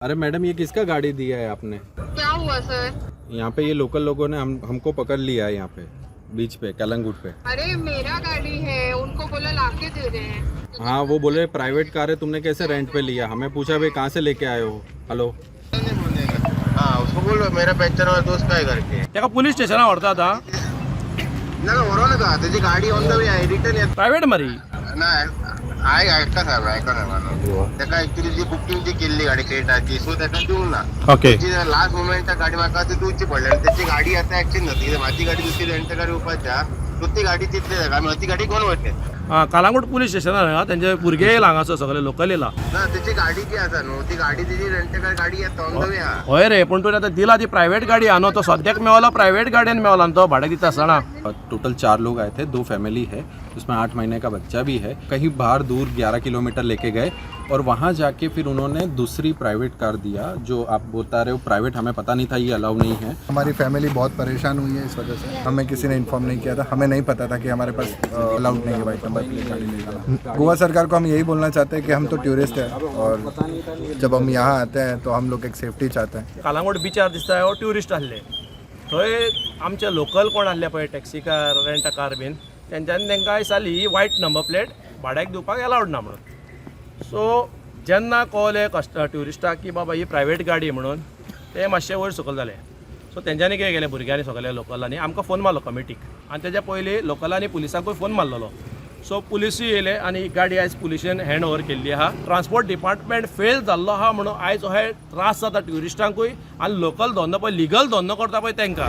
अरे मैडम, ये किसका गाड़ी दिया है आपने? क्या हुआ सर? यहाँ पे ये लोकल लोगों ने हम हमको पकड़ लिया है यहाँ pay, beach pay, Calangute pay. अरे, मेरा गाड़ी है, उनको बोला लाके दे रहे हैं। हाँ, वो बोले प्राइवेट कार है, तुमने कैसे रेंट पे लिया? हमें पूछा, भाई, कहाँ से लेके आए हो? हेलो? हाँ, उसको बोलो मेरा पंचर वाला दोस्त काय करके। ताका पुलीस स्टेशनार व्हरता आतां। ना, व्हरो नाका, तेजी गाडी ऑन the way आहे, रिटर्न येत। प्रायवेट मरे। ना, आयक, ऐका साहेब, ऐका ना न्हू। तेका एक्चुअली जी बुकिंग जी केल्ली गाडी क्रेटाची, सो तेका दिवंक ना। ओके। तेची लास्ट मोमेंटाक गाडी म्हाका ती दिवची पडली आनी तेची गाडी आतां एक्सचेंज जातली, कित्याक म्हाजी गाडी दुसरी रेंट कार येवपाच्या, सो ती गाडी तितली जाता, आमी ती गाडी घेवन वयतले। आं, कालांगूट पुलीस स्टेशनार हांगा तेंचे भुरगे येयला, हांगासर सगळे लोकल येयला। ना, तेची गाडी जी आसा न्हू, ती गाडी तेजी रेंट कार गाडी येता, ऑन the way आहा। हय रे, पूण तुवें आतां दिला ती प्रायवेट गाडी आहा न्हू, तो सद्याक मेवला, प्रायवेट गाडयेन मेवला न्हू तो भाड्याक दिता आसतना। टोटल चार लोग आए थे, दो फैमिली है, उसमें 8 महीने का बच्चा भी है। कहीं बाहर दूर 11 किलोमीटर लेके गए और वहाँ जाके फिर उन्होंने दूसरी प्राइवेट कार दिया, जो आप बता रहे हो प्राइवेट। हमें पता नहीं था ये अलाउ नहीं है। हमारी फैमिली बहुत परेशान हुई है इस वजह से। हमें किसी ने इन्फॉर्म नहीं किया था, हमें नहीं पता था कि हमारे पास अलाउड नहीं है वाइट नंबर प्लेट गाड़ी ले जाना। गोवा सरकार को हम यही बोलना चाहते हैं कि हम तो टूरिस्ट हैं और जब हम यहाँ आते हैं तो हम लोग एक सेफ्टी चाहते हैं। कालांगूट बिचार दिसता हो ट्युरिस्ट आहले। थंय आमचे लोकल कोण आहले पळय, टॅक्सीकार, रेंट कार बीन, तेंच्यांनी तांकां दिसली ही वायट नंबर प्लेट भाड्याक दिवपाक एलावड ना म्हणून। सो जेन्ना कळलें कस्ट ट्युरिस्टाक की बाबा ही प्रायवेट गाडी म्हणून, ते मातशे वयर सकयल जाले। सो तेंच्यांनी कितें केलें, भुरग्यांनी सगल्या लोकलांनी आमकां फोन मारलो कमिटीक आनी तेज्या पयलीं लोकलांनी पुलिसांकूय फोन मारलेलो। सो पुलिसूय येयले आनी ही गाडी आयज पुलिशेन हँड ओवर केल्ली आहा। ट्रान्सपोर्ट डिपार्टमेंट फेल जाल्लो आहा म्हणून आयज हे त्रास जाता ट्युरिस्टांकूय आनी लोकल धंदो पळय, लिगल धंदो करता पळय तांकां।